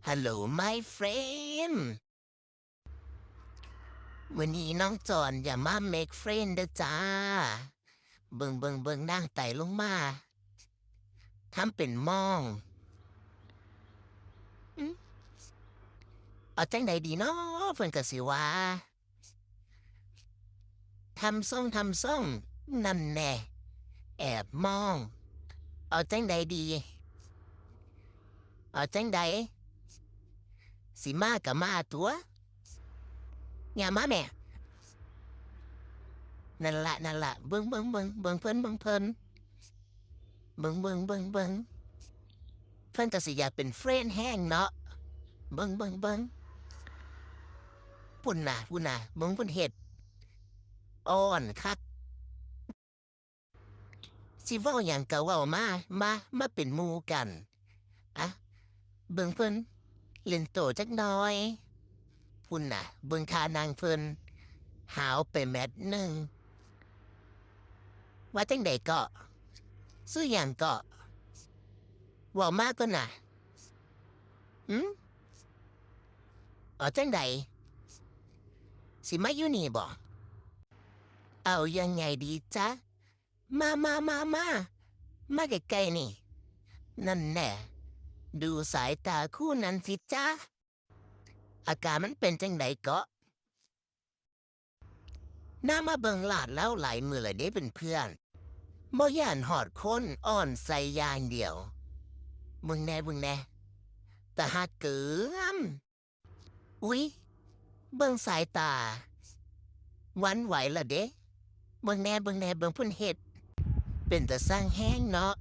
Hello my friend ມື້ນີ້ນ້ອງຈອນຢາກມາ make friend ເດີຈ້າ. ເບິ່ງ ເບິ່ງ ເບິ່ງ ນາງໄຕ່ລົງມາ ທຳເປັນມອງ. ອືມ ເອົາຈັ່ງໃດດີນໍ ເພິ່ນກໍຊິວ່າ ທຳຊົງ ທຳຊົງ ນັ້ນແນ່ ແອບມອງ. ເອົາຈັ່ງໃດດີ ເອົາຈັ່ງໃດ ຊິມາກໍມາຕົວະ ຢ່າມາແມ້. ນັ້ນລະ ນັ້ນລະ ເບິ່ງ ເບິ່ງ ເບິ່ງ ເບິ່ງເພິ່ນ ເບິ່ງເພິ່ນ ເບິ່ງ ເບິ່ງ ເບິ່ງ ເບິ່ງ ເພິ່ນກໍຊິຢາກເປັນ friend ແຮງເນາະ. ເບິ່ງ ເບິ່ງ ເບິ່ງ ພຸ້ນນະ ພຸ້ນນະ ເບິ່ງເພິ່ນເຮັດ ອ່ອນຄັກ. ຊິເວົ້າຫຍັງກໍເວົ້າມາ ມາ ມາເປັນໝູ່ກັນ. ອະ ເບິ່ງເພິ່ນຫຼິ້ນໂຕຈັກໜ່ອຍ. ພຸ້ນນະ ເບິ່ງທ່ານັ່ງເພິ່ນ ຫາວໄປແມັດໜຶ່ງ. ວ່າຈັ່ງໃດເກາະ ຊື່ຫຍັງເກາະ ເວົ້າມາກ່ອນນະ. ຫືມ ເອົາຈັ່ງໃດ ຊິມາຢູ່ນີ້ບໍ? ເອົາຍັງໄງດີຈະ ມາ ມາ ມາ ມາ ມາໃກ້ໆນີ້. ນັ້ນແນ່ ດູສາຍຕາຄູ່ນັ້ນຊິຈະ ອາການມັນເປັນຈັ່ງໃດເກາະ? ນາງມາເບິ່ງລາດລາວຫຼາຍມື້ແລ້ວເດ້ເພື່ອນໆ ບໍ່ຢ້ານຮອດຄົນ ອ່ອນໃສ່ຢ່າງດຽວ. ເບິ່ງແນ່ ເບິ່ງແນ່ ຕາຮັກເກີນ. ອຸຍ ເບິ່ງສາຍຕາ ຫວັ່ນໄຫວລະເດ້. ເບິ່ງແນ່ ເບິ່ງແນ່ ເບິ່ງເພິ່ນເຮັດ ເປັນຕາຊ່າງແຮງເນາະ.